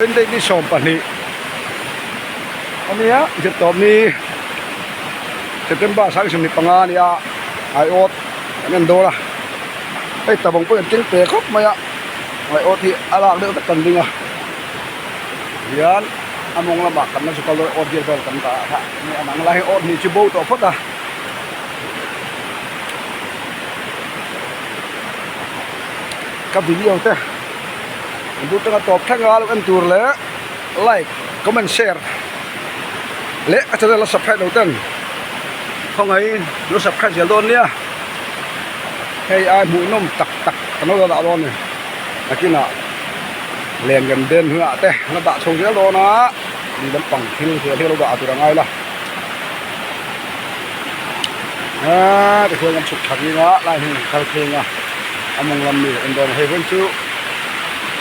Date ni 12 a nia zirtawp ni September 25 a nia aiawt kan en dawn a hei tabawng pawh in keng pe khawp mai a aiawt hi a lak deuh vek kan ring a hian a mawng lamah kan la zu kal dawn a awt vel vel kan dah a a dang lai hi awt hnih chu bo tawh phawt a. Ka video te duh tanga tawp thleng a lo en tur leh like comment share leh a channel a subscribe lo ten khawngaih lo subscribe zel dawn nia hei ai hmuhnawm tak tak kan lo dah dawn a ni nakinah len kan den hunah te la dah chho zel dawn a ni lampang thil zel hi lo dah tur a ngai la aaa tichuan kan chhuk thla ding a lai hmun kan kal pheng a a mawng lam mi en dawn a hei vawiin chu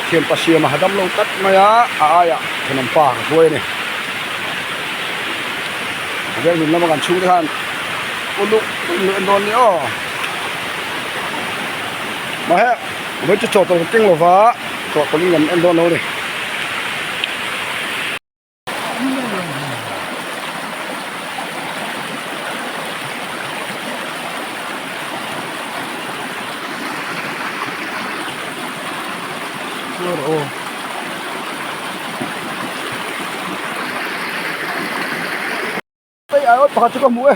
thianpa siama ha dam lo tlat mai a a aiah thenawm pa ka hruai a ni veng lama kan chhung te khan uluk uluk en dawn ni aw mahse vawiin chu chaw tawlh ka keng lova chaw tawlhin kan en dawn lo a ni. Hei ai awt pakhat chu ka hmu e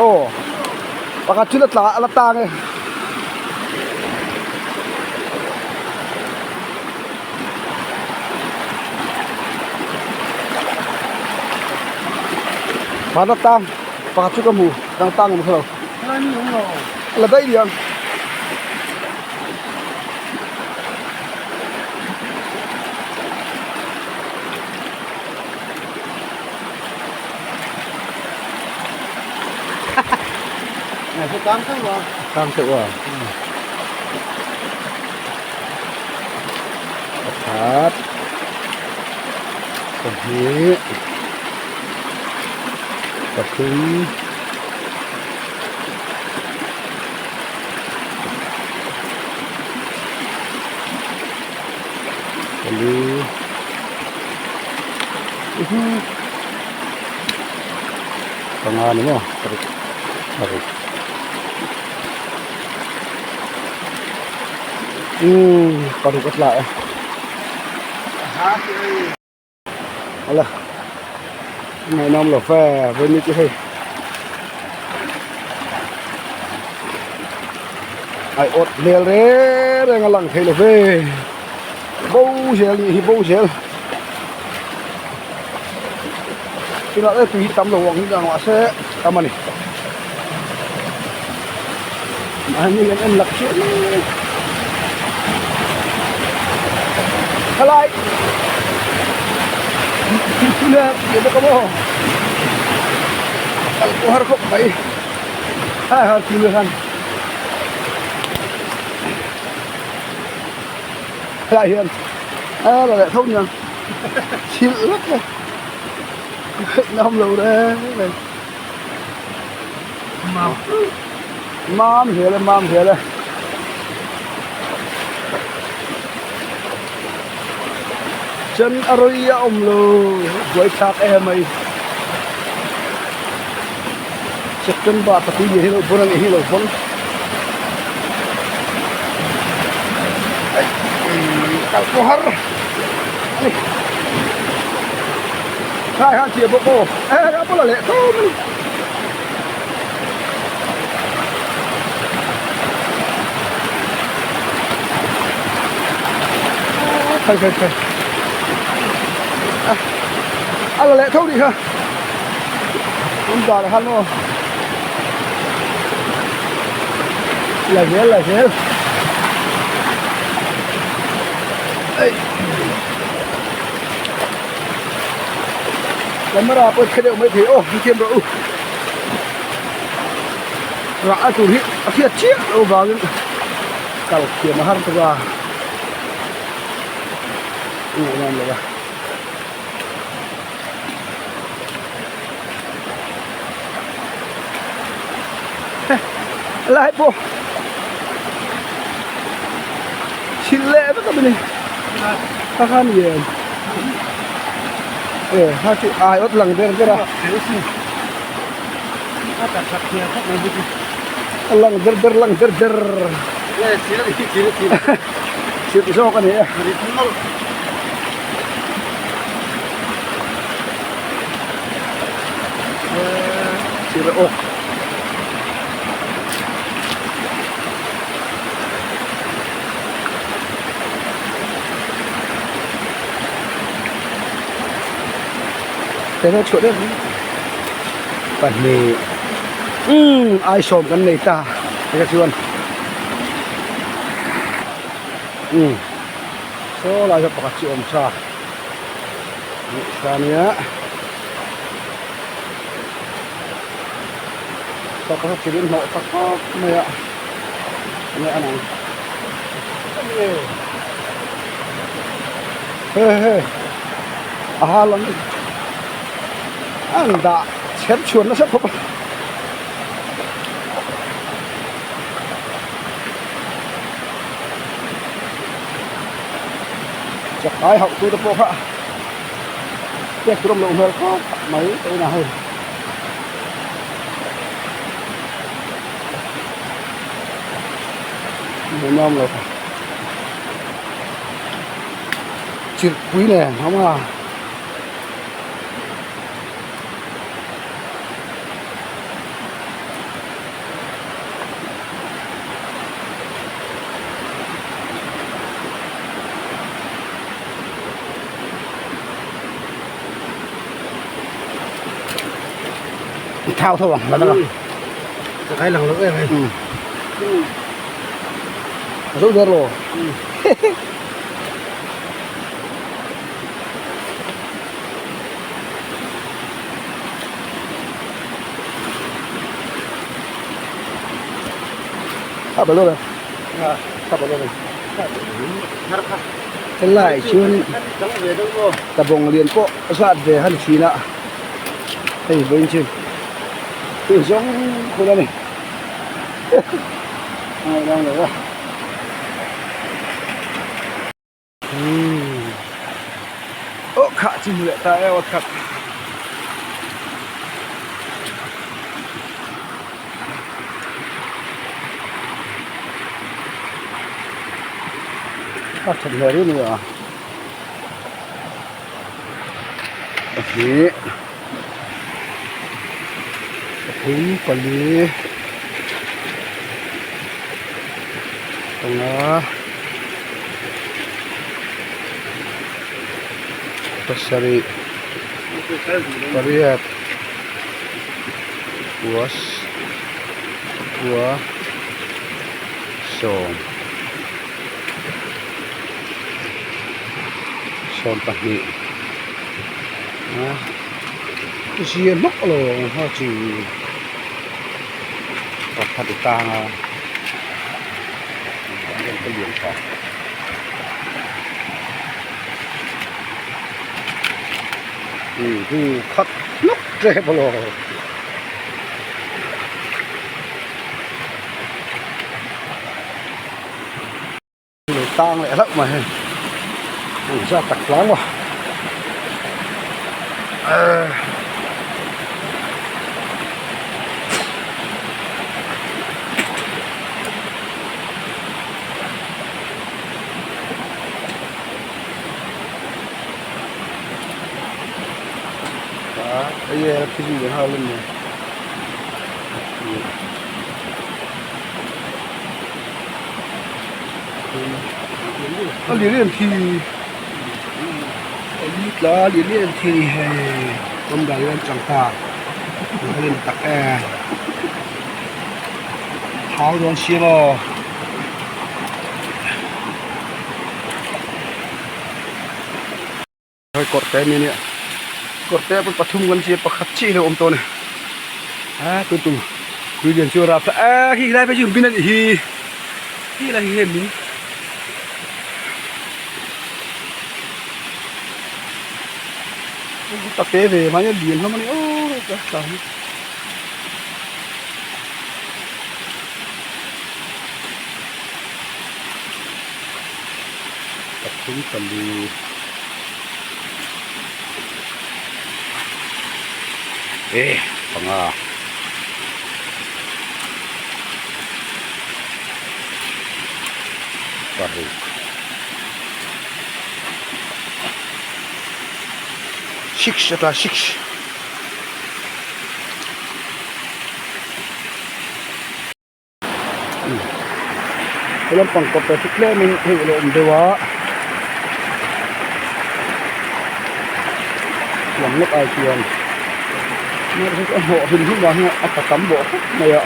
aw pakhat chu la tla a la tang e pakhat la tang pakhat chu ka hmu dang tang awm kha lo la daih liang. Tang theuh a pakhat pahnih pathum. Pali panga ni maw paruk paruk umm paruk a tla e Ala ngaihnawm lo fe vawi chu hei ai awt hmel reng reng a lang thei lo ve bo zel nih hi bo zel tunah le tui hi tam lo ang hi ang mahse tam a ni mahni an en lak chiah mai khalai nè để bốc bò ko har khop mai hai har ti han lại hiền à là lại thông nhỉ chịu lắm này năm lâu đấy này Mam mam hle le mam hle le chân a rui a awm lo buai thlak em mai September pahnih ni hi lo bawr a nih hi lo bawng kal pawh har a ni khai khan chiah bawk aw e a bula leh thum a ni. Khai khai khai a la leh tho nih kha tun dan ah khan maw la zel la zel ei camera pawh khe deuh mai thei aw ni thiam rawh u rah a tur hi a hriat chiah loh vangin kal thiam a har tawk a ngaihnawm lo va. Lai pawh chhilh leh vek a ni kha kha ni em e kha chu ai awt lang ber ber a a lang ber ber lang ber ber chhilh zawk a ni e. Chhilh awk. Tena chhuah deuh pahnih umm ai sawm kan nei ta heta chuan umm saw lai saw pakhat chu a awm sa sa ania. Saw pakhat thil in hnawh ta khawp mai a enge a nang he he a ha lam an dah chher chhuan nasa khawp a. Chakai hauh tu te pawh kha pek tur awm loh hmel khawp mai tawhin a hei. Hmuhnawm lo chirh pui nen a awm a. Thau tho ang la dang a kai lang lo em ai a zo der lo a ba lo le a ba lo le helai chuan tabawng lian pawh zat ve han thin a hei vawiin chu tui zawng khur a ni a ngaih lo a. Aw khah chi hmu leh ta e aw khat. A that hle rih mai a. Pahnih pathum pali panga pasarih pariat kua kua sawm 22 a zia hlawk lo ang kha chi pakhat i tang a ka lian tha um hu khat hlawk tep alawm. Lo tang leh hlauh mai hei an zat tak tlang maw ehh a ye a thil leh nghal a ni. A lian em thi a li tla a lian em thi a ni hei awm dan hian changkha a lian tak e thau dawn sia maw Hei kawr te ami ania kawr te pawh pathum kan chi a pakhat chiah hi a awm tawh a ni a tun tum tui lian chu a rap a khi helai phei chu min a nih hi khi lai hi hei min tak te ve mai a lian hlawm a ni aw ka tla hi. Pathum pali e panga paruk six a tla six. He lampang kawt te chu tlemin hei a lo awm deuh a lam lawk ai chuan a hnawh hlim hlim vang hian a tla tam bawh khawp mai a.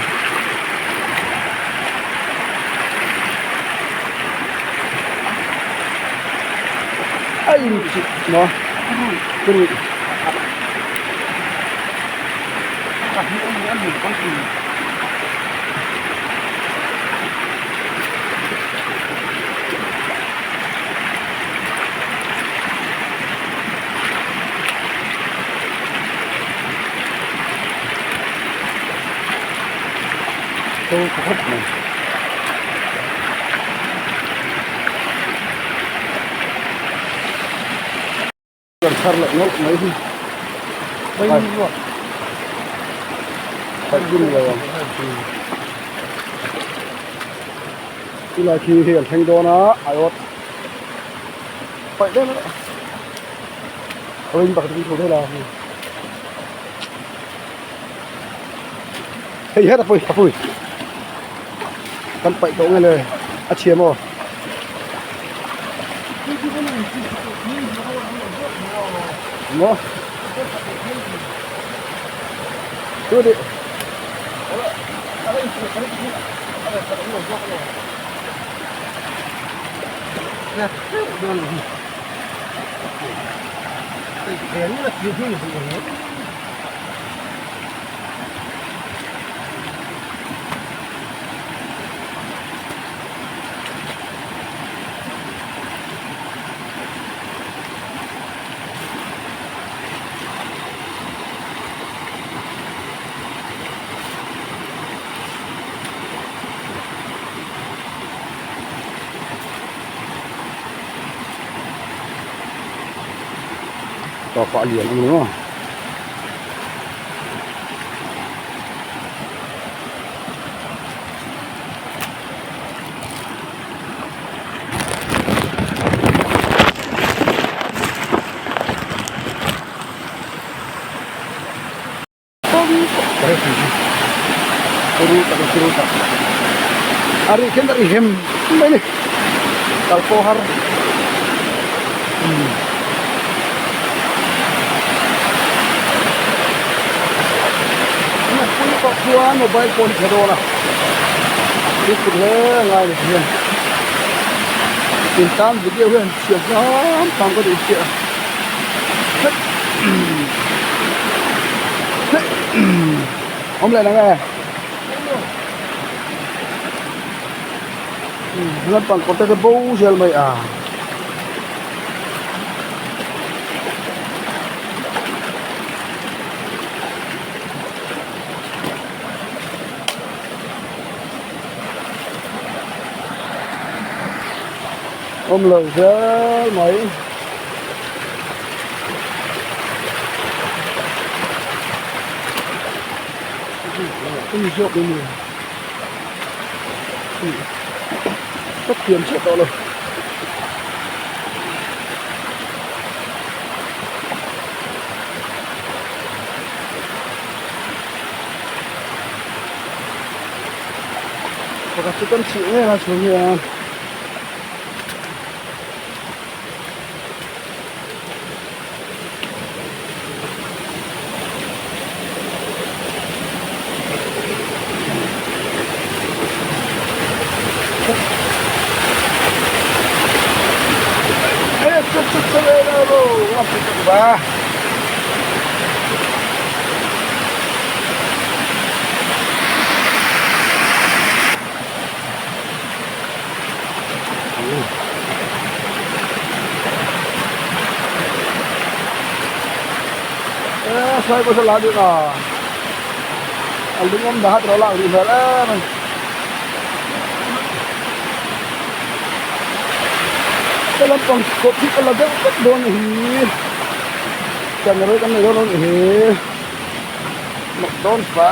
A inchih maw khawp mai. Kan thar leh nawlh mai hi paih bun lo ang chulai khi hi an thleng dawn a aiawt paih deuh a ring pakhat in thu thei la hei het a pui a pui kan paih tawh nge le a chhia maw. Maw chu ni Tawpah lian a ni maw. A rih khian a ri hem mai a ni kal pawh har. Nupui pawh chuan mobile phone hi chhe dawn a thil kut hle a ngai ni hian in tan video hian chhiar hram hram ka duh chiah a awm leh nang e lampang kawr te chu bo zel mai a. Awm lo zel mai. Ka thiam chiah tawh lo. Pakhat chu kan chhih ngei a chhung hian. Sai pawh saw la deuh a a lung awm dah erawh a lak duh hmel em a ni. He lampang kawt hi ka la deuh vek dawn a hi. Camera kan nei dawn a ni hi. Mak dawn fa.